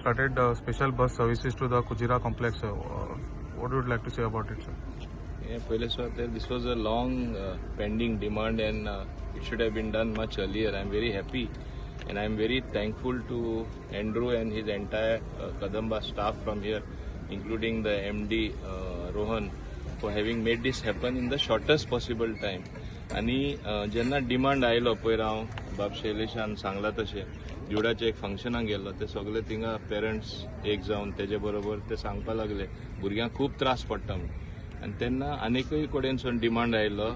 started special bus services to the Kujira complex. What would you like to say about it, sir? Yeah, पयले सुवातेर this was a long pending demand and it should have been done much earlier. I am very happy and I am very thankful to Andrew and his entire Kadamba staff from here, including the MD Rohan, for having made this happen in the shortest possible time. आनी जेन्ना demand आयलो पयर, हांव बाब शैलेशान सांगला तशें जुडाच्या एक फंक्शनाक गेल्लो. ते सगळे थिंगा पेरंट्स एक जावन तेजे बरोबर ते सांगपा लागले, भुरग्यांक खूब त्रास पडटा म्हणून. आनी तेन्ना आनीकय कडेनसून डिमांड आयलो.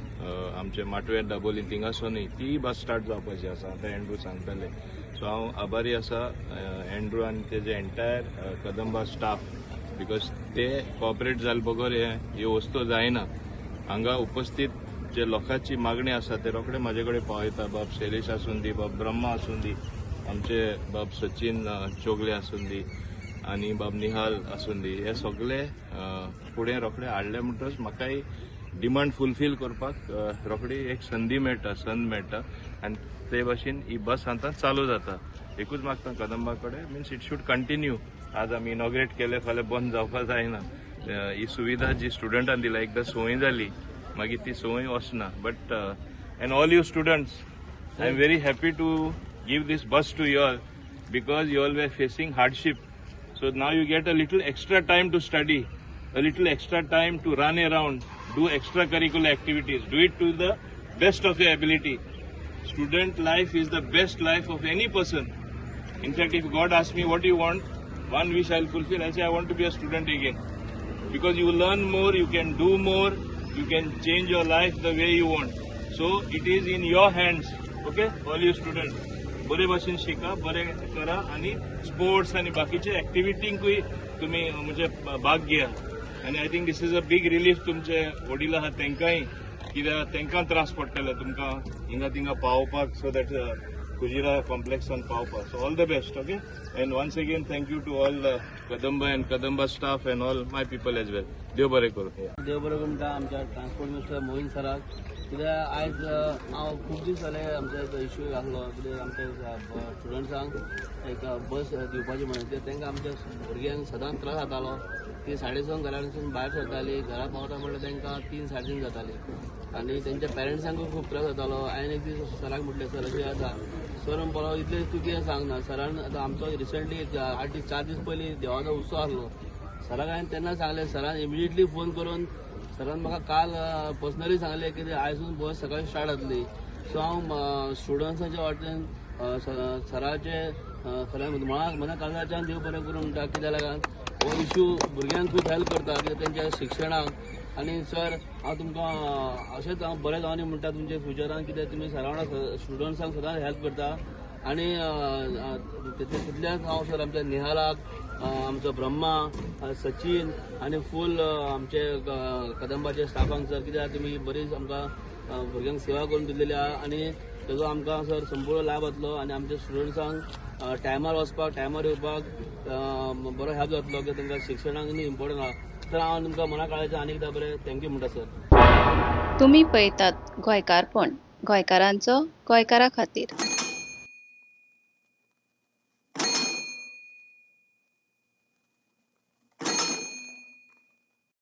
आमचे माटवे, दाबोली थिंगासुनूय तीय बस स्टार्ट जावपाची आसा, आतां एंड्रू सांगताले. सो हांव आभारी आसा एंड्रू आनी तेजे एंटायर कदंबा स्टाफ, because ते कॉपरेट जाले बगर हे ह्यो वस्तू जायना. हांगा उपस्थित जे लोकांची मागणी आसा ते रोखडे म्हाजे कडेन पावयता. बाब शैलेश आसूं दी, बाब ब्रह्मा आसूं दी, आमचे बाब सचिन चोगले आसूं दी आनी बाब निहाल आसूं दी, हे सगळे फुडें रोखडे हाडले म्हणटकच म्हाकाय डिमांड फुलफील करपाक रोखडी एक संदी मेळटा, संद मेळटा आनी ते भाशेन ही बस आतां चालू जाता. एकूच मागता कदंबा कडेन, means it should continue. आज आमी इनॉग्रेट केले, फाल्यां बंद जावपाक जायना. ही सुविधा जी स्टुडंटान दिला, एकदां संवय जाली मागीर ती संवय वचना. But and all you students, I am very happy to give this bus to you all because you all were facing hardship. So now you get a little extra time to study, a little extra time to run around, do extracurricular activities, do it to the best of your ability. Student life is the best life of any person. In fact, if God asks me, "What do you want? One wish I'll fulfill," I say, "I want to be a student again." Because you learn more, you can do more, you can change your life the way you want. So it is in your hands, okay? All you students. बरे भाशेन शिका, बरे करा आनी sports आनी बाकीचे एक्टिविटींकूय तुमी म्हणजे भाग घेया. आनी I think this is a big relief तुमचे वडील आहा तेंकांय, कित्याक तेंकां त्रास पडटले तुमकां हिंगा थिंगा पावोवपाक, सो that Kujira कॉम्प्लेक्सान पावपाक. So all the best, okay? And once again, thank you to all Kadamba and Kadamba staff and all my people as well. देव बरें करूं. देव बरें करूं म्हणटा आमच्या ट्रान्सपोर्ट मिनिस्टर मोहीन सराक, कित्याक आयज हांव खूब दीस जाले आमचो एक इश्यू आसलो, कितें आमच्या स्टुडंट्सांक एक बस दिवपाची म्हणून. कित्याक तांकां, आमच्या भुरग्यांक सदांच त्रास जातालो. ती 6:30 घरा कडसून भायर सरताली, घरा पावता म्हणल्यार तांकां 3, 3:30 जाताली आनी तेंच्या पेरंट्सांकूय खूब त्रास जातालो. हांवें एक दीस सराक म्हटलें, "सर, अशें जाता." सर म्हणपाक, "इतलें तूं कितें सांगना?" सरान आतां आमचो रिसंटली एक 8 दीस, 4 दीस पयलीं देवाचो उत्सव आसलो. सराक हांवें तेन्ना सांगलें. सरान इमिडिएटली फोन करून सरान म्हाका काल पर्सनली सांगलें की आयजून बस सकाळी स्टार्ट जातली. सो हांव स्टुडंट्साच्या वाटेन सराचे खरें मना मना काळजाच्यान देव बरें करूं म्हणटा, कित्याक लागून हो इशू भुरग्यांक खूब हेल्प करता, कित्याक तेंच्या शिक्षणाक. आनी सर, हांव तुमकां अशेंच हांव बरें जावनी म्हणटा तुमच्या फ्युचरान, कित्याक तुमी सरा वांगडा स्टुडंट्सांक सदांच हेल्प करता. आनी तितल्याच हांव सर आमच्या निहालाक, आमचो ब्रह्मा, सचिन आनी फूल आमचे कदंबाचे स्टाफांक सर, कित्याक तुमी बरीच आमकां भुरग्यांक सेवा करून दिल्लेली आहा आनी तेजो आमकां सर संपूर्ण लाभ जातलो आनी आमच्या स्टुडंट्सांक टायमार वचपाक, टायमार येवपाक बरो हेल्प जातलो, की तांकां शिक्षणाक न्ही इम्पॉर्टंट आहा. तर हांव तुमकां मना काळजाचें आनी एकदां बरें thank you म्हणटा सर. तुम्ही पळयतात गोंयकारपण, गोंयकारांचो गोंयकारा खातीर.